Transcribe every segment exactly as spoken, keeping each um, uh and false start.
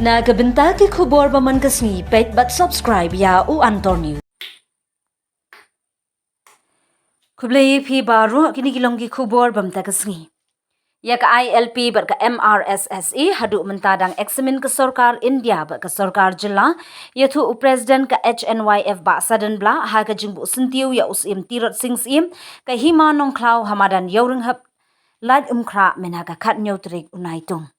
Na ka bynta ki khubor ba man ka sngi, peit bad subscribe ïa u Antor News. Khublei ïa phi baroh, kine ki long ki khubor ba mynta ka sngi. Ïa ka I L P bad ka M R S S E haduh mynta dang eksamin ka sorkar India bad ka sorkar jylla, ïathuh u President ka H N Y F Bah Sadan Blah ha ka jingbuh syntiew ïa u Syiem Tirot Sing Syiem, ka Hima Nongkhlaw ha madan Ïawrynghep, Laitumkhrah, mynha ka khatñiew tarik u Naitung.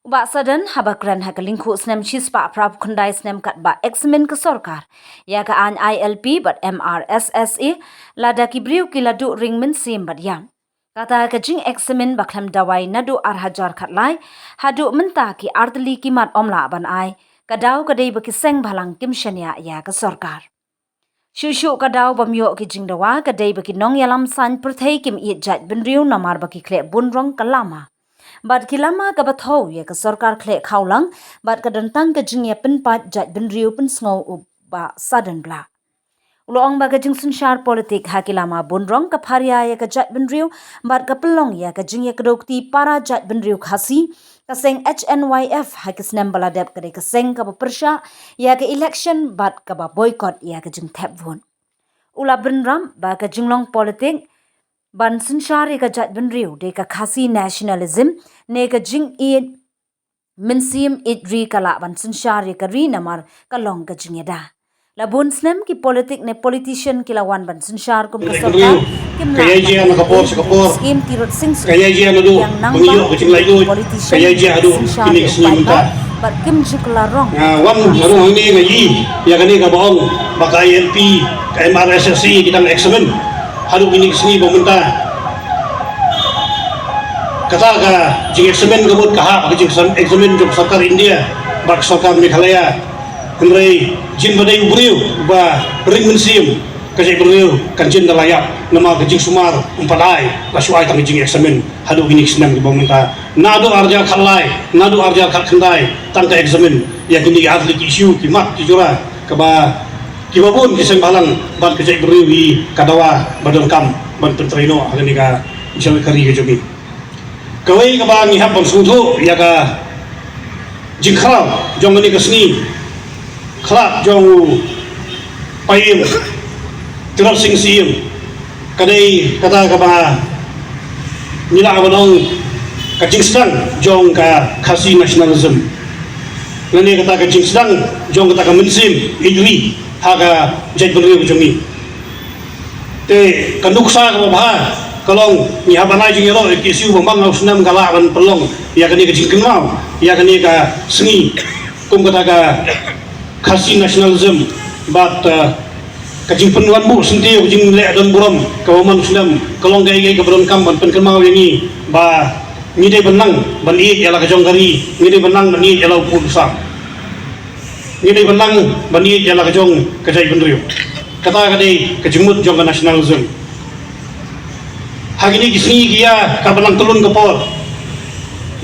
U Bah Sadan haba kren ha ka lyngkhuh snem shispah phra phew khyndai snem katba eksamin ka sorkar ïa ka aiñ I L P bad M R S S E, lada ki briew ki la duh ring mynsiem bad ïap, kata ka jingeksamin ba khlem dawai naduh ar hajar khatlai haduh mynta ki artylli ki mat ym lah ban ai, ka daw ka dei ba ki seng bhalang kim shaniah ïa ka sorkar. Shuh shuh ka daw bym ïoh ki jingdawa ka dei ba ki nongïalam saiñ pyrthei kim ïeit jaitbynriew namar ba ki khleh bun rong ka lama. Bad ki lama kaba thew ïa ka sorkar khleh khawlang bad ka don tang ka jingïapynpait jaitbynriew, pynsngew u Bah Sadan Blah. U la ong ba ka jingsynshar politik ha ki lama bun rong ka pharia ïa ka jaitbynriew bad ka pynlong ïa ka jingïakdew kti para jaitbynriew Khasi. Ka seng H N Y F ha ki snem ba la dep ka dei ka seng kaba pyrshah ïa ka election bad kaba boycott ïa ka jingthep vote. U la bynrap ba ka jinglong politik ban synshar ïa ka jaitbynriew dei ka Khasi nationalism ne ka jingïeit mynsiem ïeit ri ka lah ban synshar ïa ka ri namar ka long ka jingïada. La bun snem ki politik ne politician ki la wan ban synshar kum ka sorkar, kim lah ban ïeit ïa u Syiem Tirot Sing Syiem, ïa nang ba ki politician ki synshar ïa u paidbah bad kim ju kylla rong. Nga wan haduh hangne nga ïohi ïa kane kaba ong ba ka I L P, ka M R S S E ki dang eksamin haduh kine ki sngi ba mynta. Kata ka jingeksamin ka mut ka hap ka jingeksamin jong sorkar India bad ka sorkar Meghalaya. Hynrei jin ba dei u briew ba ring mynsiem, ka jaitbynriew kan jin da la ïap namar ka jingsumar um pat ai, la shu ai tang ka jingeksamin haduh kine ki snem kiba mynta. Naduh ar hajar khatlai, naduh ar hajar khatkhyndai tang ka eksamin ïa kine ki artylli ki issue, ki mat ki jura kaba kiba bun ki seng bhalang bad ka jaitbynriew hi ka dawa ba donkam ban pyntrei noh ha kane ka jylla ka ri ka jong ngi. Kawei kaba ngi hap ban sngewthuh ïa ka jingkhraw jong kane ka sngi khlad jong u Paiem Tirot Sing Syiem ka dei kata kaba ngi lah ban ong ka jingsdang jong ka Khasi nationalism, lane kata ka jingsdang jong kata ka mynsiem ïeit ri ha ka jaitbynriew jong ngi. Te ka nuksa kaba bha ka long ngi hap ban ai jingïaroh ïa ki issue ba man la u snem ka lah ban pynlong ïa kane ka jingkynmaw ïa kane ka sngi kum kata ka Khasi nationalism bad, eh, ka jingpynwanbuh syntiew, ka jingleh don burom kaba man u snem ka long kaei kaei kaba donkam ban pynkynmaw ïa ngi ba ngi dei ban nang ban ïeit ïa la ka jong ka ri, ngi dei ban nang ban ïeit ïa la u pud u sam. Ngi dei ban nang ban ïeit ïa la ka jong ka jaitbynriew. Kata ka dei ka jingmut jong ka nationalism. Ha kine ki sngi ki ïa ka ba nang tylun ka por,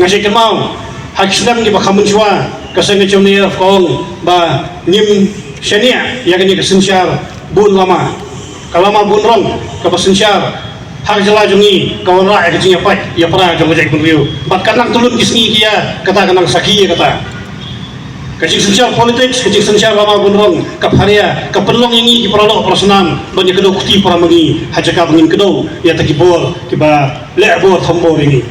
nga shait kynmaw ha ki snem kiba kham mynshuwa ka seng H N Y F ka ong ba ngim shaniah ïa kane ka synshar bun lama, ka lama bun rong kaba synshar ha ka jylla jong ngi ka wanrah ïa ka jingïapait ïapra jong ka jaitbynriew. Bad ka nang tylun ki sngi ki ïa kata ka nang sakhi ïa kata. Ka jingsynshar politics, ka jingsynshar lama bun rong ka pharia, ka pynlong ïa ngi ki paralok parasnam ban ïa kdew kti para ma ngi ha jaka ba ngin kdew ïa ta ki bor kiba leh bor thombor ïa ngi.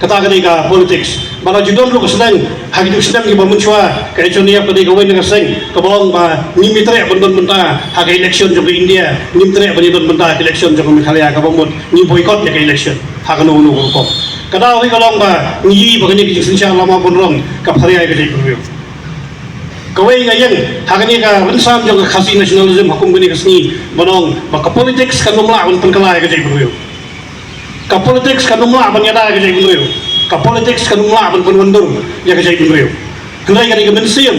Kata ka dei ka politics. Ba la ju don ruh ka sdang ha ki ju sdang kiba mynshuwa, ka H N Y F ka dei kawei na ka seng kaba ong ba ngim ïatreh ban don bynta ha ka election jong ka India, ngim treh ban ïa don bynta ha ka election jong ka Meghalaya, kaba mut ngi boycott ïa ka election ha kano kano ka rukom. Ka daw hi ka long ba ngi ïohi ba kane ka jingsynshar lama bun rong ka pharia ïa ka jaitbynriew. Kawei nga ïeng ha kane ka rynsan jong ka Khasi nationalism ha kum kane ka sngi ban ong ba ka politics kan ym lah ban pynkylla ïa ka jaitbynriew. Ka politics kan ym lah ban ïada ïa ka jaitbynriew. Ka politics kan ym lah ban pynwandur ïa ka jaitbynriew. Hynrei ka dei ka mynsiem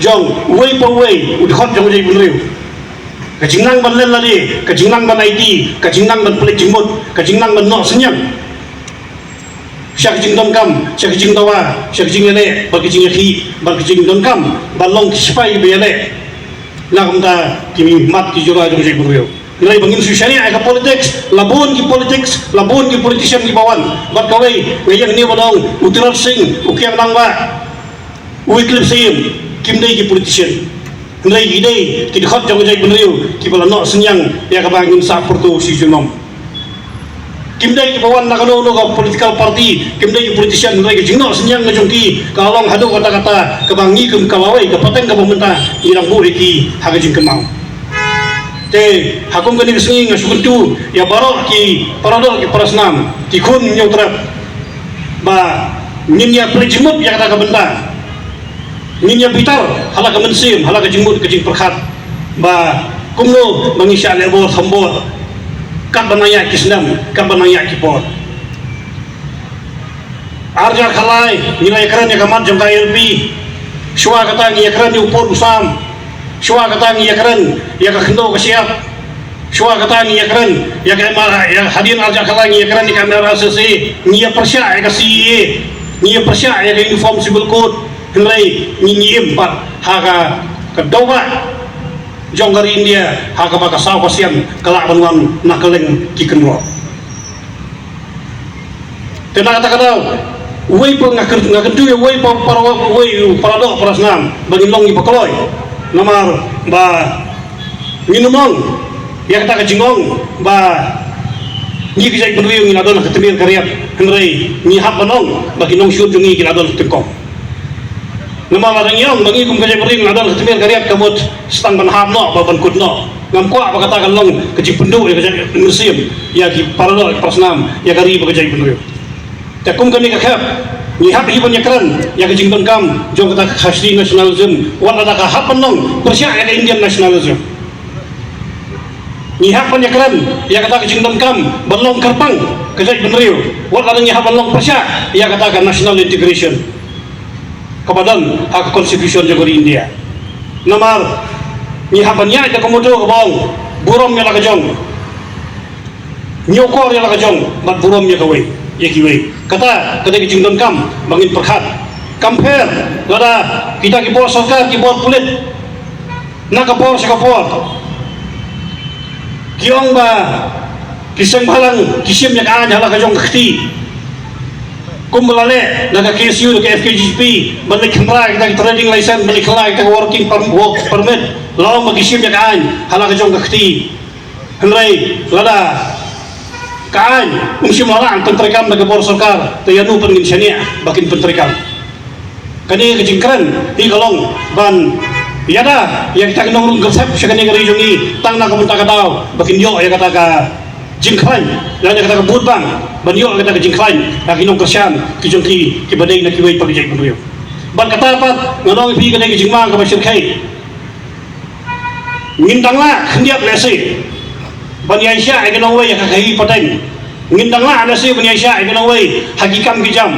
jong uwei pa uwei u dkhot jong ka jaitbynriew. Ka jingnang ban leh lade, ka jingnang ban aiti, ka jingnang ban pynleit jingmut, ka jingnang ban noh synñiang sha ka jingdonkam, sha ka jingdawa, sha ka jingïaleh bad ka jingïakhih bad ka jingdonkam ban long ki sipai ba ïaleh na ka bynta ki mat ki jura jong ka jaitbynriew. Hynrei ba ngin shu shaniah ïa ka politics, la bun ki politics, la bun ki politician kiba wan. Bad kawei nga ïeng hangne ban ong u Tirot Sing u kiang nang ba Wycliffe Syiem, kim dei ki politician. Hynrei ki dei ki dkhot jong ka jaitbynriew kiba la noh synñiang ïa kaba ngin sa pyrto shi junom. Kim dei kiba wan na kano kano ka political party, kim dei ki politician, hynrei ka jingnoh synñiang ka jong ki ka long haduh katta katta kaba ngi kum ka lawei ka pateng kaba mynta ngi dang buh ïa ki ha ka jingkynmaw. Te ha kum kane ka sngi nga shu kyntu ïa baroh ki paradoh ki parasnam, ki khun Hynñiewtrep, ba ngin ïa pynleit jingmut ïa kata ka bynta. Ngin ïa bitar ha la ka mynsiem, ha la ka jingmut ka jingpyrkhat, ba kumno ba ngi shah leh bor thombor katba nang ïaid ki snem, katba nang ïaid ki por. Arhajar khatlai ngi la ïakren ïa ka mat jong ka I L P. Shuwa kata ngi ïakren ïa u pud u sam. Shuwa kata ngi ïakren ïa ka khyndew ka shyiap. Shuwa kata ngi ïakren ïa ka M R, ïa hadien arhajar khatlai ngi ïakren ïa ka M R S S A, ngi ïa pyrshah ïa ka C A A, ngi ïa pyrshah ïa ka Uniform Civil Code. Hynrei ngi, ngi im pat ha ka, ka daw ba jong ka ri India ha kaba ka saw ka sian ka lah ban wan na kylleng ki kynroh. Te na kata ka daw, uwei pa nga kyn-, nga kyntu ïa uwei pa para, uwei u paradoh parasnam ba ngin long kiba kloi. Namar ba ngin ym ong ïa kata ka jingong ba ngi ki jaitbynriew ngi la don ha ka tmier ka riat, hynrei ngi hap ban ong ba ki nongshun jong ngi ki la don ha ka tyngkong. Namar lada ngi ong ba ngi kum ka jaitbynriew ngi la don ha ka tmier ka riat, ka mut sa tang ban hap noh bad ban kut noh. Ngam kwah ba kata kan long ka jingpynduh ïa ka jaitbynriew, ïa ki paradoh, ïa ki parasnam, ïa ka ri bad ka jaitbynriew. Te kum kane ka khep, ngi hap hi ban ïakren ïa ka jingdonkam jong kata ka Khasi nationalism, wat lada ka hap ban long pyrshah ïa ka Indian nationalism. Ngi hap ban ïakren ïa kata ka jingdonkam ban long kyrpang ka jaitbynriew, wat lada ngi hap ban long pyrshah ïa kata ka national integration kaba don ha ka constitution jong ka ri India. Namar ngi hap ban ïaid da ka motto kaba ong burom ïa la ka jong, ñiewkor ïa la ka jong bad burom ïa kawei, ïa kiwei. Kata ka dei ka jingdonkam ba ngin pyrkhat. Kam pher lada kita ki bor sorkar, ki bor pulit, na ka por sha ka por ki ong ba ki seng bhalang ki shim ïa ka aiñ ha la ka jong ka kti. Kumba la leh na ka K S U, na ka F K J G P, ban leit kynra kita ki trading license, ban leit kynra kita ki working perm-, work permit, la ong ba ki shim ïa ka aiñ ha la ka jong ka kti. Hynrei lada ka aiñ um shym la lah pyntreikam da ka bor sorkar, te ïano pat ngin shaniah ba kin pyntreikam? Kane ka jingkren hi ka long ban ïada ïa kita ki nongrung kyrsep sha kane ka ri jong ngi, tang na ka bynta ka daw ba kin ïoh ïa kata ka jingkhlaiñ, ïa kata ka vote bank, ban ïoh ïa kata ka jingkhlaiñ ha ki nongkyrshan ki jong ki, kiba dei na kiwei pat ki jaitbynriew. Bad kata pat ngan ong ïa phi, kane ka jingma kaba shyrkhei. Ngin dang lah khyndiat lehse ban ïaishah ïa ki nongwei ha ka khaïi pateng. Ngin dang lah lehse ban ïaishah ïa ki nongwei ha ki kam ki jam.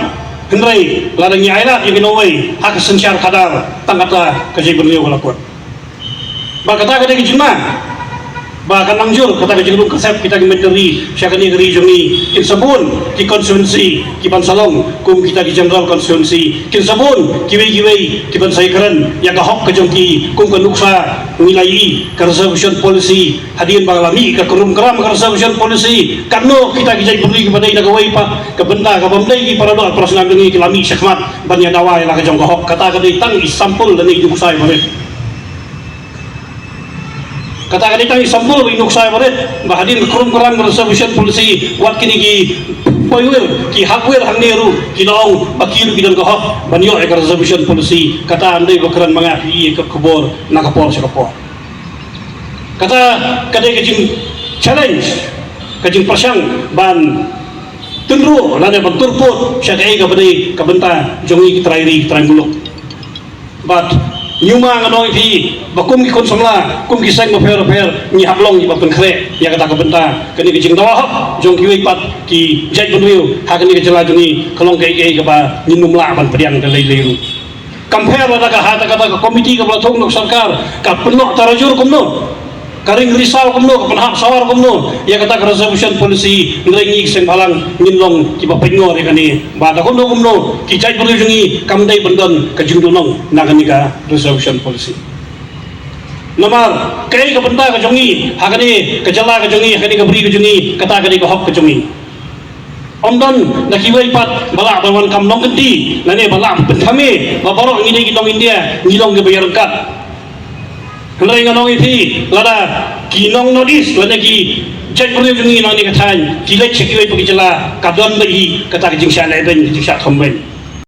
Hynrei lada ngi ailad ïa ki nongwei ha ka synshar khadar, tang kata ka jaitbynriew ka la kut. Bad kata ka dei ka jingma ba kan nang jur kata ka jingrung kyrsep kita ki met ka ri sha kane ka ri jong ngi. Kin sa bun ki constituency kiban sa long kum kita ki general constituency, kin sa bun kiwei kiwei kiban sa ïakren ïa ka hok ka jong ki. Kum ka nuksa ngi la ïohi ka reservation policy, hadien ba la mih ka krum kram ka reservation policy, katno kita ki jaitbynriew kiba dei na kawei pat ka bynta kaba ym dei ki paradoh parasnam jong ngi ki la mih shakhmat ban ïa dawa ïa la ka jong ka hok. Kata ka dei tang i sampul lane i nuksa iba rit. Kata ka dei tang i sampul ba i nuksa iba rit ba hadien ka krum kram ka reservation policy, wat kine ki poiwir, ki hapwir hangne ruh ki la ong ba ki ruh ki don ka hok ban ïoh ïa ka reservation policy. Kata ym dei ba kren ma nga, phi ïohi ïa ka khubor na ka por sha ka por. Kata ka dei ka jing challenge, ka jingpyrshang ban tynruh lane ban turpud sha kaei kaba dei ka bynta jong ngi ki trai ri ki trai muluk. Bad ñiuma ngan ong ïa phi ba kum ki khun samla, kum ki seng bapher bapher, ngi hap long kiba pynkhreh ïa kata ka bynta. Kane ka jingdawa hok jong kiwei pat ki jaitbynriew ha kane ka jylla jong ngi ka long kaei kaei kaba ngin ym lah ban pdiang da lei lei ruh. Kam pher lada ka ha kata ka komiti kaba la thung na ka sorkar ka pynnoh tarajur kumno, ka ring risaw kumno, ka pynhap sawar kumno ïa kata ka reservation policy, hynrei ngi ki seng bhalang ngin long kiba pynngor ïa kane. Ba da kumno kumno ki jaitbynriew jong ngi kam dei ban don ka jingdonong na kane ka reservation policy. Namar kaei ka bynta ka jong ngi ha kane ka jylla ka jong ngi, ha kane ka bri ka jong ngi, kata ka dei ka hok ka jong ngi. Ym don na kiwei pat ba lah ban wan kam nongkynti lane ba lah ban pynthame ba baroh ngi dei ki nong India, ngi long kiba ïaryngkat. Hynrei nga ong ïa phi, lada ki nong North East lane ki jaitbynriew jong ngi na kane ka thaiñ ki leit sha kiwei pat ki jylla, ka don beit hi kata ka jingshah lehbeiñ, ka jingshah thombeiñ.